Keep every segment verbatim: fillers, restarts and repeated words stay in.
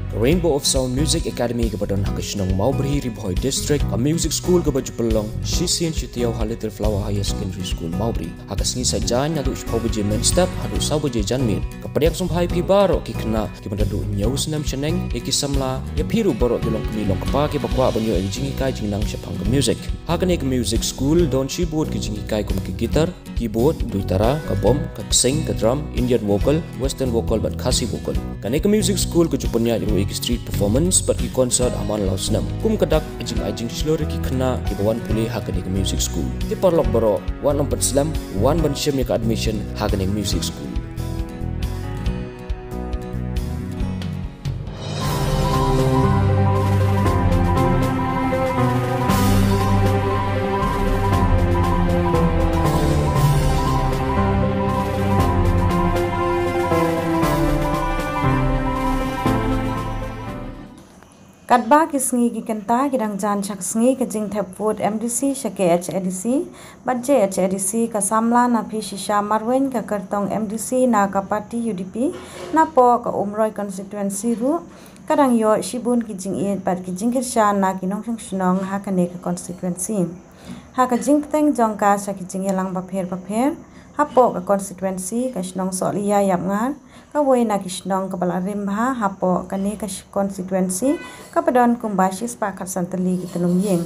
Ka Rainbow of Sound Music Academy kaba don ha ka shnong Mawbri, Ri Bhoi District, ka music school kaba ju pynlong shisien shi taïew ha Little Flower Higher Secondary School, Mawbri. Ha ka sngi Saitjaiñ naduh shiphew baje mynstep haduh saw baje janmiet. Ka pdiang sngewbha ïa phi baroh ki khynnah kiba naduh hynñiew snem shaneng, ïa ki samla, ïa phi ruh baroh ki longkmie longkpa kiba kwah ban ïoh ïa ka jinghikai jingnang shaphang ka music. Ha kane ka music school don shibun ki jinghikai kum ka guitar, keyboard, duitara, ka bom, ka ksing, ka drum, Indian vocal, western vocal bad Khasi vocal. Kane ka music school ka ju pynïaid ruh ïa ki street performance bad ki concert ha man la u snem. Kum ka dak ka jingai jingshlur ïa ki khynnah kiba wan pule ha kane ka music school. Te paralok baroh, wat nym pat slem, wan ban shim ïa ka admission ha kane ka music school. Katba ki sngi ki kynta ki dang jan sha ka sngi ka jingthep vote M D C sha K H A D C bad J H A D C, ka samla Naphi Shisha Marwein, ka kyrtong M D C na ka party U D P napoh ka Umroi constituency ruh, ka dang ïoh shibun ki jingïeit bad ki jingkyrshan na ki nongshong shnong ha kane ka constituency. Ha ka jingpyrshang jong ka sha ki jingïalang bapher bapher hapoh ka constituency, ka shnong Sohliya Yapngar kawei na ki shnong kaba la rim bha hapoh kane ka sh-, constituency, kaba don kumba shispah khatsan tylli ki tnum ïing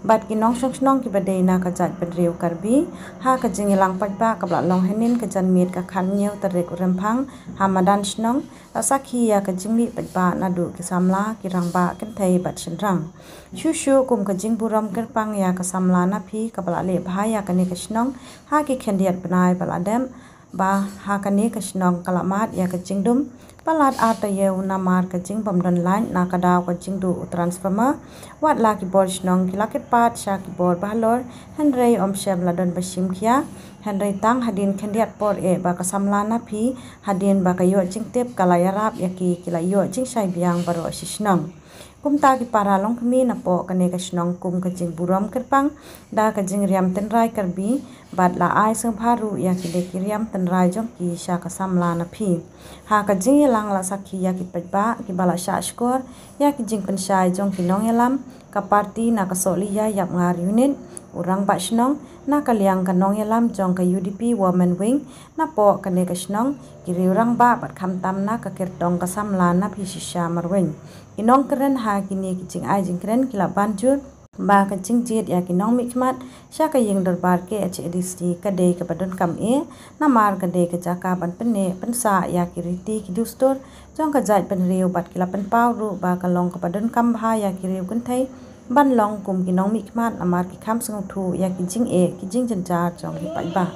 bad ki nongshong shnong kiba dei na ka jaitbynriew Karbi. Ha ka jingïalang paidbah kaba la long hynnin ka janmiet ka khathynñiew tarik u Rymphang ha madan shnong, la sakhi ïa ka jingmih paidbah naduh ki samla, ki rangbah kynthei bad shynrang. Shuh shuh kum ka jingburom kyrpang ïa ka samla Naphi kaba la leh bha ïa kane ka shnong ha ki khyndiat bnai ba la dep, ba ha kane ka shnong ka la mad ïa ka jingdum palat ar taïew namar ka jingbym don light na ka daw ka jingduh u transformer. Wat la ki bor shnong ki la kyrpad sha ki bor bahalor, hynrei ym shym la don ba shim khia. Hynrei tang hadien khyndiat por eh ba ka samla Naphi, hadien ba ka ïoh jingtip, ka la ïarap ïa ki, ki la ïoh jingshai biang baroh shi shnong. Kumta ki para longkmie napoh kane ka shnong kum ka jingburom kyrpang da ka jingriam tynrai Karbi bad la ai sngewbha ruh ïa ki dei ki riam tynrai jong ki sha ka samla Naphi. Ha ka jingïalang la sakhi ïa ki paidbah kiba la shah shkor ïa ki jingpynshai jong ki nongïalam ka party na ka Sohliya Yapngar unit, u rangbah shnong na ka liang ka nongïalam jong ka U D P Women Wing napoh kane ka shnong, ki riew rangbah bad khamtam na ka kyrtong ka samla Naphi Shisha Marwein. Ki nongkren ha kine ki jingai jingkren ki la ban jur ba ka jingjied ïa ki nongmihkhmat sha ka ïing dorbar K H A D C ka dei kaba donkam eh, namar ka dei ka jaka ban pynneh pynsah ïa ki riti ki dustur jong ka jaitbynriew bad ki la pynpaw ruh ba ka long kaba donkam bha ïa ki riew kynthei ban long kum ki nongmihkhmat namar ki kham sngewthuh ïa ki jingeh ki jingjynjar jong ki paidbah.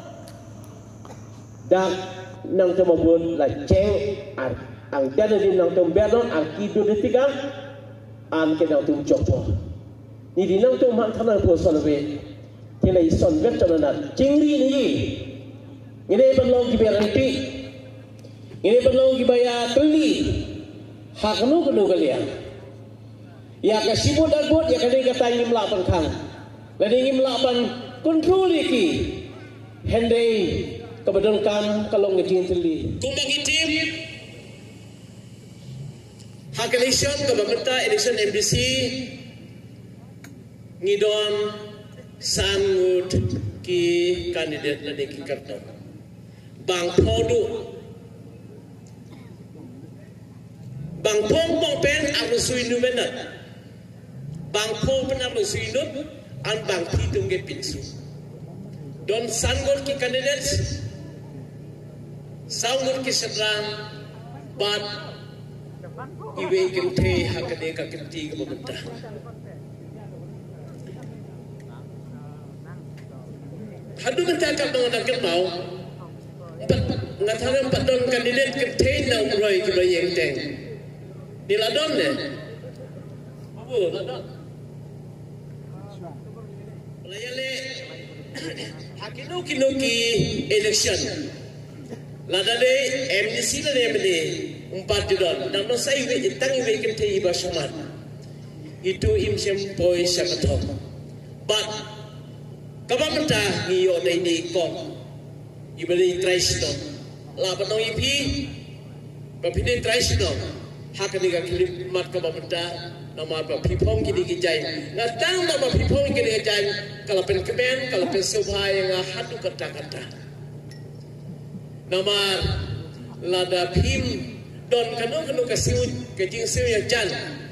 Dak nang te mabun la cheng ar ang dan di nang te bernon ar ki du de tiga an ke nang te jok po. Ni di nang te man thana po son ve. Ti na ison vet chana na chingri ni. Ngine ban long ki beran pi. Ngine ban long ki baya tuli. Ha kanu kanu kaliang. Ïa ka shibun darbud, ïa ka dei kata ngim lah ban khang. Lane ngim lah ban control ïa ki. Hynrei kaba donkam ka long ka jingtylli. Kumba ngi tip, ha ka election kaba mynta election M D C, ngi don san ngut ki candidate lane ki kyrtong. Bang phodu. Bang phong bang pen ar sui nu menat. Bang phong pen ar sui nu an bang pi tung ge pinsu. Don san ngut ki candidates. Saw ngut ki sedang bad iwei kynthei ha kane ka kynti kaba mynta. Haduh mynta ka bang da kynmaw. Pat nga tharam pat don candidate kynthei na Umroi kiba ïeng teng. Ni la don ne. Babu la don. La ïaleh ha kino kino ki election. Lada dei M D C lada dei M L A, um pat ju don. Dang don sa iwei, tang iwei kynthei iba shaman. Itu im shem poi sha ka thong. Bad kaba mynta ngi ïoh dei dei kong. Iba dei trai shnong. La ba nong ipi. Ba phi dei trai shnong. Ha kane ka khyllipmat kaba mynta, namar ba phi phong kine ki jaiñ. Nga tang namar ba phi phong kine ki jaiñ, ka la pynkmen, ka la pynsngewbha ïa nga haduh katta katta. Namar lada phim don kano kano ka siew, ka jingsiew ïajan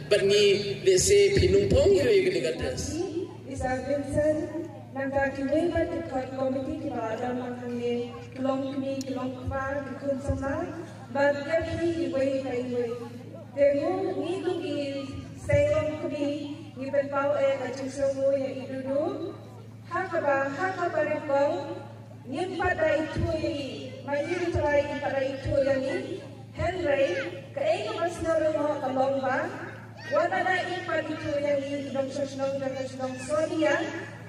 bad ngi, lehse phi nang phong ïa kane ka dress. Isa Vincent, nangta kiwei pat ki khot komiti kiba la don lang hangne, ki long kmie, ki long kpa, ki khun samla, bad ïa phi iwei pa iwei. Te ngi, ngi kum ki seng longkmie, ngi pynpaw eh ka jingsngewnguh ïa i duh duh. Ha kaba, ha kaba nyngkong, ngim pat da ithuh ïa i, ma i Trai i pat da ithuh ïa ngi. Hynrei kaei kaba sngewlyngngoh ka long ba, wat la da i pat ithuh ïa ngi ki nongshong shnong jong ka shnong Sohliya,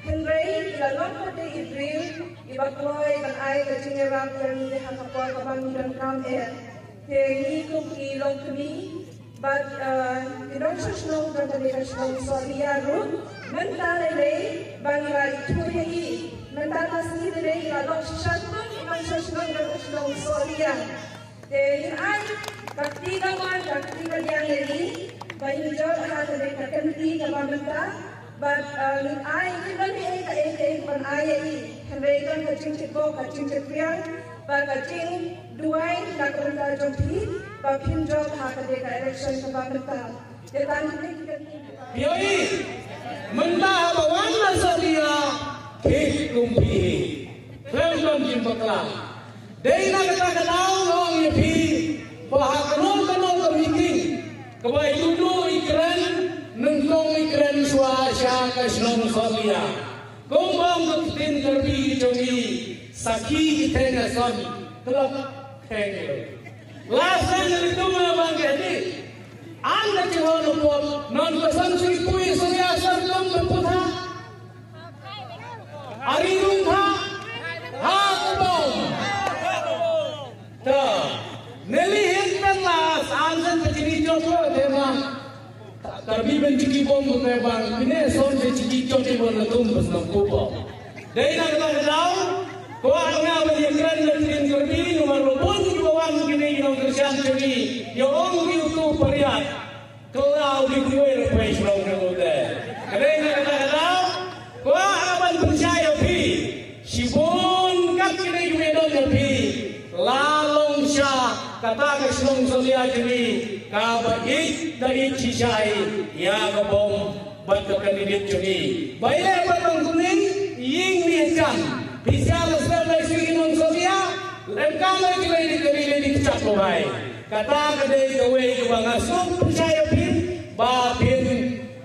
hynrei i la long pat de i briew iba kloi ban ai ka jingïarap ïa ngi ha ka por kaba ngi donkam eh. Te ngi kum ki longkmie bad, eh, ki nongshong shnong jong kane ka shnong Sohliya ruh, mynta lei lei ba ngi la ithuh ïa i, mynta ka sngi lei lei i la long shisha kum i nongshong shnong jong ka shnong Sohliya. Te ngin ai ka kti kaba, ka kti kaba liang ïa i ba in jop ha kane ka kynti kaba mynta. Bad, uh, ngin ai, ngim don ei ei kaei kaei ban ai ïa i. Hynrei don ka jingtip bok, ka jingtip biang, bad ka jingduwai na ka bynta jong phi ba phin jop ha kane ka election kaba mynta. Te tang kine ki kynti. Phi ïohi, mynta haba wan la Sohliya, thik kum phi hi. Khlem don jingbakla. Dei na kata ka daw nga ong ïa phi ba ha kano kano ka meeting kaba i Dudu i kren, nyngkong i kren shuwa sha ka shnong Sohliya. Kumba ong ka ktien Karbi jong ngi, sakhi ki theng ason, klok theng lo. Last time ngi tum na bang ke ni, an ka jingho no pop, non ka san sui pui Sohliya san tum ka putha. Ari rung ha, ha ka bom. Ta, neli hin kan la san san ka chini chok lo te ma. Karbi ban chiki bom ko te bang, kine son te chiki chok te bon la tum bas na ko bom. Dei na ka daw, ko anga ban ïa kren na tin Karbi, no mar lo bon ki bawan kine ki nongkyrshan chini, ïa ong ki utu pariat. Kylla u dei kumwei ruh pei shnong ka u dei. Ka dei na kata ka daw, kwah nga ban pynshai ïa phi. Shibun kat ki dei kiba don ïa phi. La long sha kata ka shnong Sohliya jong ngi kaba ïeit da ïeit shisha ïa ka bom bad ka candidate jong ngi. Ba ïa leh ba tang kumne ïing ni jan. Phi sha la sdang lai shu ïa nong Sohliya. Lem kam lai ki lai di ka ri lai di kchak ko bai. Kata ka dei kawei kaba nga sngewpynshai ïa phi ba phin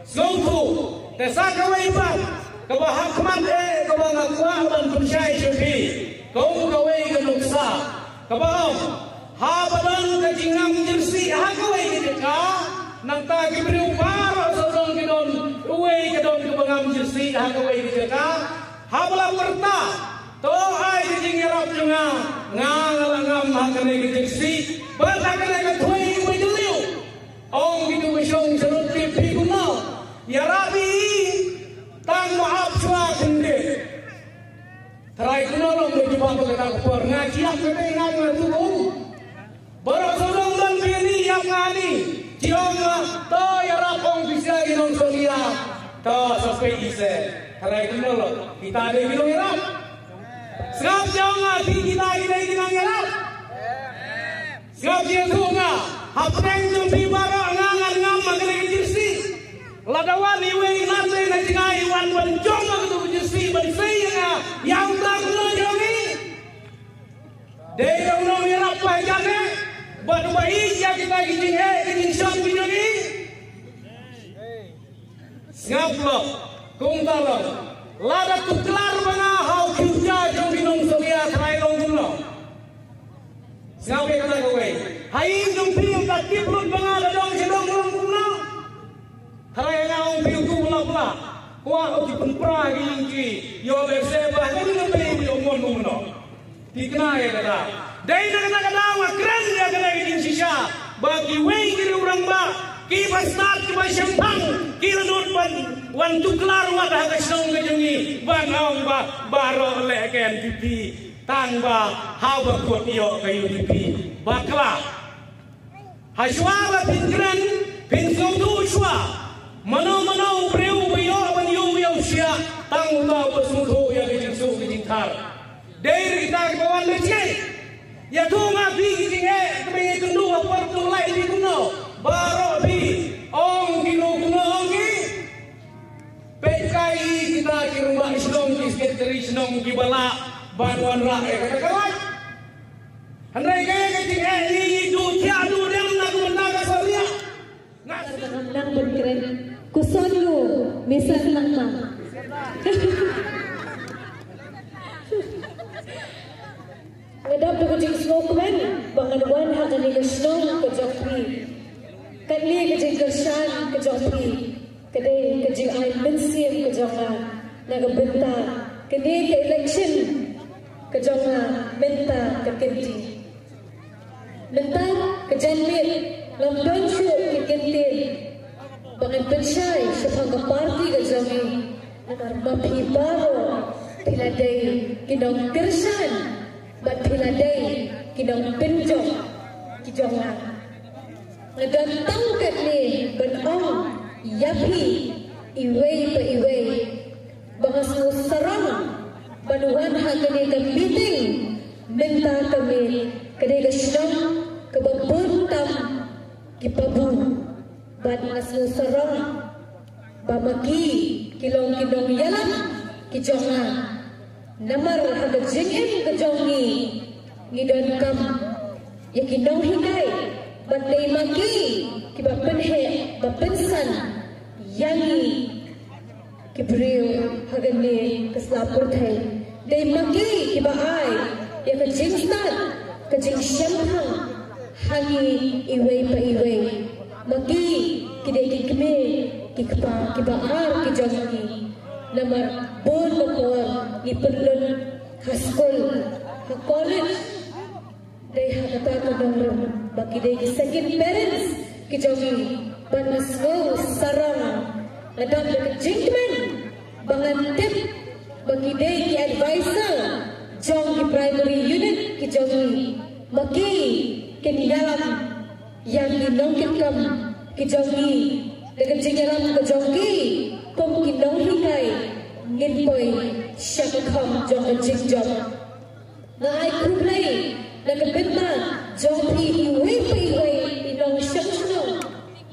sngewthuh. Te sa kawei pat kaba ha khmat eh kaba nga kwah ban pynshai sha phi. Kum kawei ka nuksa kaba ong haba don ka jingngam jersey ha kawei ka jaka, nangta ki briew baroh sawdong ki don uwei ka don kaba ngam jersey ha kawei ka jaka. Haba la pyrta, to ai ka jingïarap jong nga, nga nga la ngam ha kane ka jersey bad ha kane ka thwei kaba jylliew. Ong kitu ba shong sha lut tip phi kumno. Ïarap ïa i tang ba ap shuwa khyndiat. Trai kumno long ba jubab ba kata ka por nga jiak kata nga nga tu ong. Baroh sawdong don phi ni ïap nga ni. Jiong nga to ïarap ong phi sha i nong Sohliya. To sa phi i se. Trai kumno long. Kita dei ki nong ïarap. Sngap jiong nga phi kita ki dei ki nong ïarap. Sngap jiong tu nga. Hapdeng jong phi baroh nga ngan ngam ma kane ka jersey. Lada wan iwei i nat dei na jngai i wan ban jong ma katu ka jersey ban sei ïa nga. Ïa uta kumno jiong i. Dei da u nongïarap ba ïa kane bad uba ïeit ïa kita ki jingeh ki jingsham ki jong i. Sngap lok kumta lok lada tuklar ba nga ha u future jong ki nong Sohliya trai long kumno. Sngap ïa kata kawei ha ïing jong phi ym ka tip lut ba nga da dong sha dong long kumno. Tharai nga ong phi u tu bla bla. Kwah u ki pynpra ki ïing ki. Ïoh lehse ba ha kane ka pei u ïoh mon u no. Thikna ïa kata. Dei na kata ka daw nga kren ïa kane ka jingshisha ba kiwei ki riew rangbah kiba stad kiba shemphang ki la nud ban wan tuklar wat ha ka shnong ka jong ngi. Ba nga ong ba baroh leh ka N P P tang ba haba kut ïoh ka U D P. Bakla. Hashwa ba phin kren, phin sngewthuh shwa. Mano mano u briew ba ïoh ban ïoh ïa u shiah, tang uta uba sngewthuh ïa ka jingsuk ka jingthar. Dei re kita kiba wan lehse. Ïathuh ma phi ki jingeh kiba ngi kynduh ha por tu lai phi kumno. Baroh phi ong ki no kumno ong ki. Peit kai kita ki rangbah shnong ki secretary shnong kiba lah ban wanrah ïa kata ka lait. Hynrei ka ka jingeh ngi duh thiah duh dem na ka bynta ka Sohliah. Nga Nang ban kren. Ku son lu, misan lang ma. Nga dap da ka jingsngewkmen ba ngan wan ha kane ka shnong ka jong phi. Kane ka jingkyrshan ka jong phi ka dei ka jingai mynsiem ka jong nga na ka bynta kane ka election ka jong nga mynta ka kynti. Mynta ka janmiet ngam don shuh ki kyntien ba ngan pynshai shaphang ka party ka jong ngi. Namar ma phi baroh phi la dei ki nongkyrshan bad phi la dei ki nongpynjop ki jong nga. Nga don tang katne ban ong ïa phi iwei pa iwei ba nga sngewsarong ban wan ha kane ka meeting mynta ka miet. Kane ka shnong kaba bun tam ki pabu bad nga sngewsarong ba ma ki ki long ki nongïalam ki jong nga. Namar ha ka jingim ka jong ngi ngi donkam ïa ki nonghikai bad dei ma ki kiba pynheh ba pynsan ïa ngi ki briew ha kane ka sla pyrthei. Dei ma ki kiba ai ïa ka jingstad ka jingshemphang ha ngi iwei pa iwei. Ma ki ki dei ki kmie ki kpa kiba ar ki jong ngi. Namar bun ka por ngi pynlut ha skul ha college. Dei ha kata ka nongrim ba ki dei ki second parents ki jong ngi. Bad nga sngewsarong nga dap da ka jingkmen ba ngan tip ba ki dei ki advisor jong ki primary unit ki jong ngi. Ma ki kin ïalam ïa ki nongkitkam ki jong ngi. Da ka jingïalam ka jong ki kum ki nonghikai ngin poi sha ka kham jong ka jingjop. Nga ai khublei na ka bynta jong phi iwei pa iwei i nongshong shnong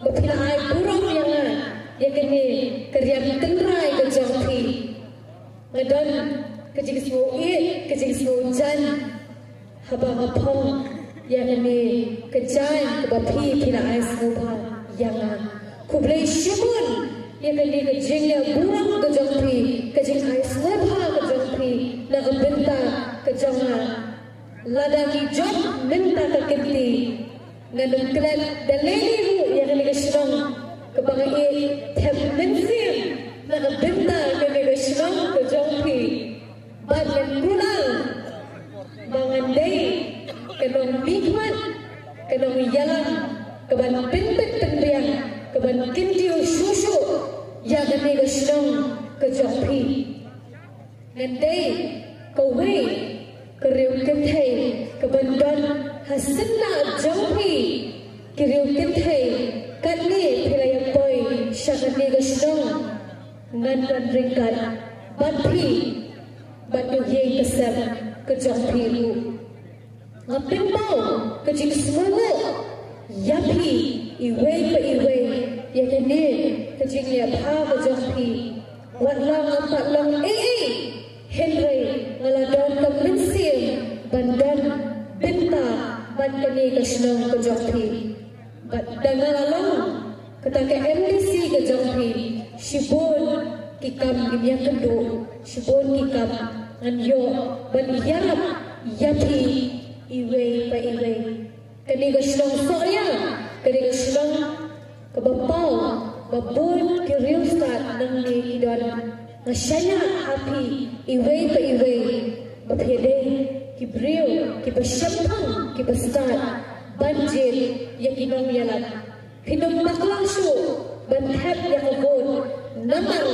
ba phi la ai burom ïa nga ïa kane ka riam tynrai ka jong phi. Nga don ka jingsngew ïeit ka jingsngew jan haba nga phong ïa kane ka jaiñ kaba phi phi la ai sngewbha ïa nga. Khublei shibun ïa kane ka jingïaburom ka jong phi, ka jingai sngewbha ka jong phi na ka bynta ka jong nga. Lada ngi jop mynta ka kynti ngan ym klet da lei ruh ïa kane ka shnong kaba nga ïeit thep mynsiem na ka bynta kane ka shnong ka jong phi. Bad ngan kular ba ngan dei ka nongmihkhmat ka nongïalam kaban pynbit pynbiang kaban kyntiew shuh shuh ïa kane ka shnong ka jong phi. Ngan dei kawei ka riew kynthei kaban don ha syndah jong phi. Ki riew kynthei katne phi la ïa poi sha kane ka shnong. Ngan don ryngkat bad phi bad u ïing ka sem ka jong phi ruh. Nga pynpaw ka jingsngewnguh ïa phi iwei pa iwei ïa kane ka jingïabha ka jong phi. Wat la ngam pat long ei ei hynrei nga la don ka mynsiem ban don bynta bad kane ka shnong ka jong phi. Bad da nga la long kata ka M D C ka jong phi, shibun ki kam ngin ïakynduh, shibun ki kam ngan ïoh ban ïarap ïa phi iwei pa iwei. Kane ka shnong Sohia ka dei ka shnong kaba paw ba bun ki riewstad nangne ki don. Nga shaniah ha phi iwei pa iwei ba phi dei ki briew kiba shemphang kiba stad ban jied ïa ki nongïalam. Phin ym bakla shuh ban thep ïa ka vote namar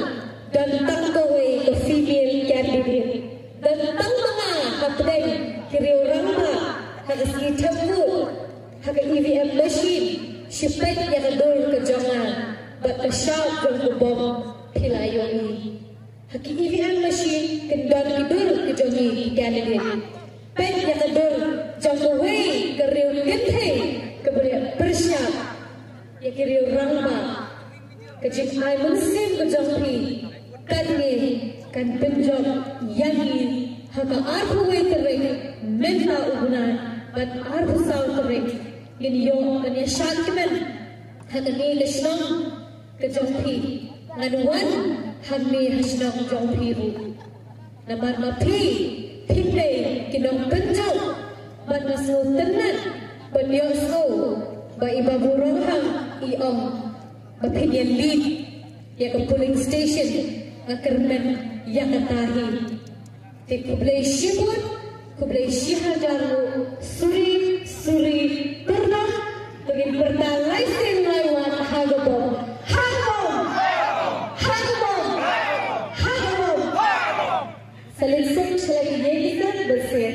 don tang kawei ka female candidate. Don tang ma nga hapdeng ki riew rangbah ha ka sngi thep vote. Ha ka E V M machine, shi peit ïa ka dur ka jong nga, bad ka shap jong ka bom phi la ïohi. Ha ki E V M machine, kin don ki dur ki jong ngi ki candidate. Peit ïa ka dur jong kawei ka riew kynthei kaba leh pyrshah ïa ki riew rangbah. Ka jingai mynsiem ka jong phi katne kan pynjop ïa ngi ha ka arphew wei tarik mynta u bnai bad arphew saw tarik ngin ïoh ban ïashad kmen ha kane ka shnong ka jong phi. Ngan wan hangne ha shnong jong phi ruh. Namar ma phi, phi dei ki nongpynjop bad nga sngewtynnat ban ïohsngew ba i Babu Ronghang i ong ba phin ïa lead ïa ka polling station. Nga kyrmen ïa kata hi. Te khublei shibun, khublei shihajar nguh, suri suri kyrpang. Ba ngin pyrta lai sien lai wat ha ka bom. Ha ka bom! Ha ka bom! Ha ka bom! Sa leit suk sha la ki ïing ki sem bad sien.